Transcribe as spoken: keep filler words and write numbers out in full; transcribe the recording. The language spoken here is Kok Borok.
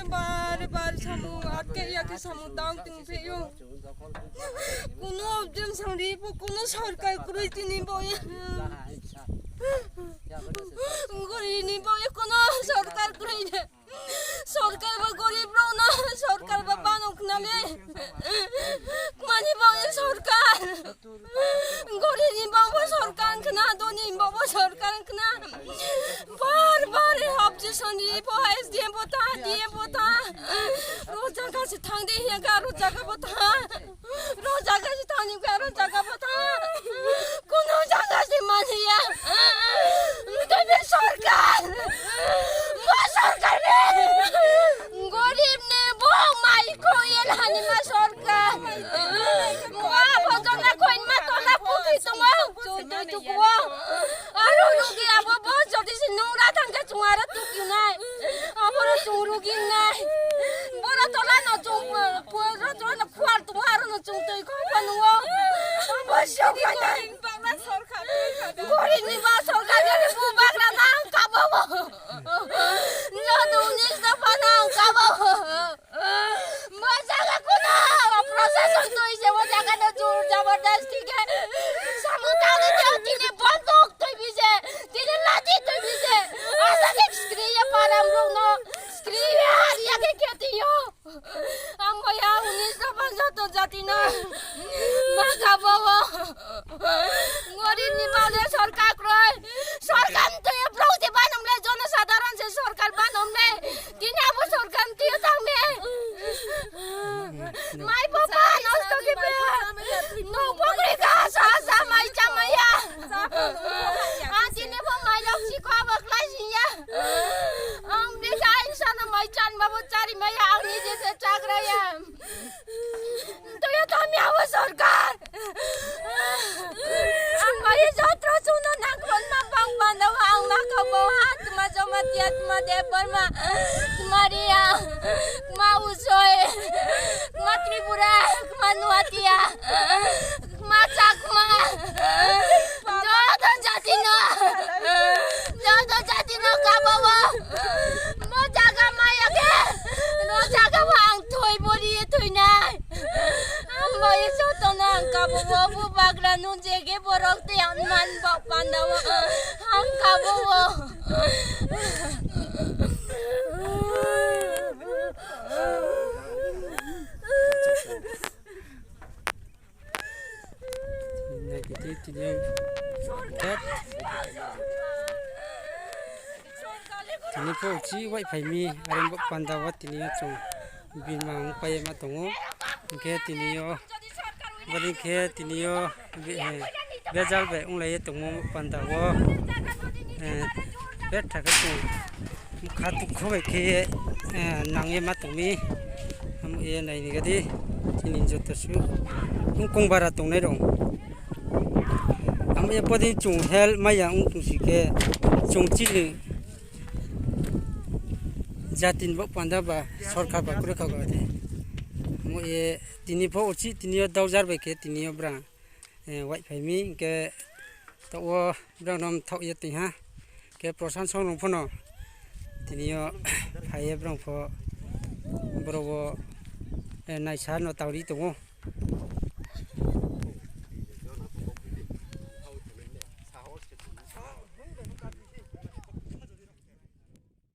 Bar bar samung atke ya ke samung tang ting pheyo. Kuno objam sangri po kuno sarkar kurui tini boya. Gori ni boya kuno sarkar kurui de. Sarkar ba gorib rok no sarkar ba bano khna le. Mani boya sarkar. Gori ni bangbo sorkar khna, doni bangbo sorkar khna. Bar bar opposition ni bo S D M bo ta, D M bo ta. Ro jaga se thang de ya ga ro jaga bo ta. Ro jaga se thang ni ga ro jaga bo ta. Kuno jaga se mani ya. Tebe sorkar. Bo sorkar be. Gorib ni bo mai ko ye hani ma sorkar. Wa photo na koin ma tola puki tongo. Chutui tukuo. Aro rugi abo bo jodi si nungra thangke chungara tuki nai. Abo ro chung rugi nai. Bora tola no chung, bora tola no khuar tongo aro no chung tui ko panuo. Abo siok nai. Gori ni ba sorkar ni bu bagra nang kabo. Joto unis dopha nang kabo. Mo jaga kuno proseso tui se mo jaga no jur jabardasti ke. Samu tali de tini bonduk tui bise, tini lati tui bise. Asa ke skri ya param rok no, skri ya hari ya ke keti yo. Ang mo ya unis dopha joto jati no. Ma kabo. Gorib ni bale sorkar kroi. Sorkar tui brok di banam le jono sadharan se sorkar banam le. Tini abo sorkar tui tang me. Mai papa nosto ke pe. No pokri ka sa sa mai chang ya. A tini bo mai lok si ko abo klai si ya. Ang de ka insan mai chan babo chari mai ya ang ni je se chagra ya. Tuyo tami awa sorkar. Ang bayi jotro suno nangkron ma bang panda wa ang ma kabo ha tuma joma tia tuma debor ma tuma ria tuma usoi tuma tripura tuma nuatia tuma chakma joto jati no joto jati no kabo wo mo jaga maya ke no jaga wa ang thoi bori thoi nai. Ang bai jotono ang kabo bo, bo bagra nung jege borok tei ang man bok panda o. Ang kabo o. Tini po uchi wai phai mi, arem bok panda o tini o chung bini ma wng pai ma tongo. Hingke tini o, bori hingke tini o be-, eh, bejal bai wng lai ye tongmo panda o. Eh, betha khe chung kha tuk kho bai khe, eh, nang ye ma tong mi. Amo ye nai ni gadi, chini joto su wng kong bara tong nai rong. Amo ye podi chung help maya wng tong si khe chung chini jati ni bok panda ba sorkar ba kwrwi kha ba de. Amo ye tini pho uchi tini o dawjar bai khe tini o bwrang, eh, wai phai mi hingke to o bwrang nom thok ye twi ha. Hingke prosan song rong phono tini o phai ye bwrang pho borok o, eh, naisa no tangri tongo.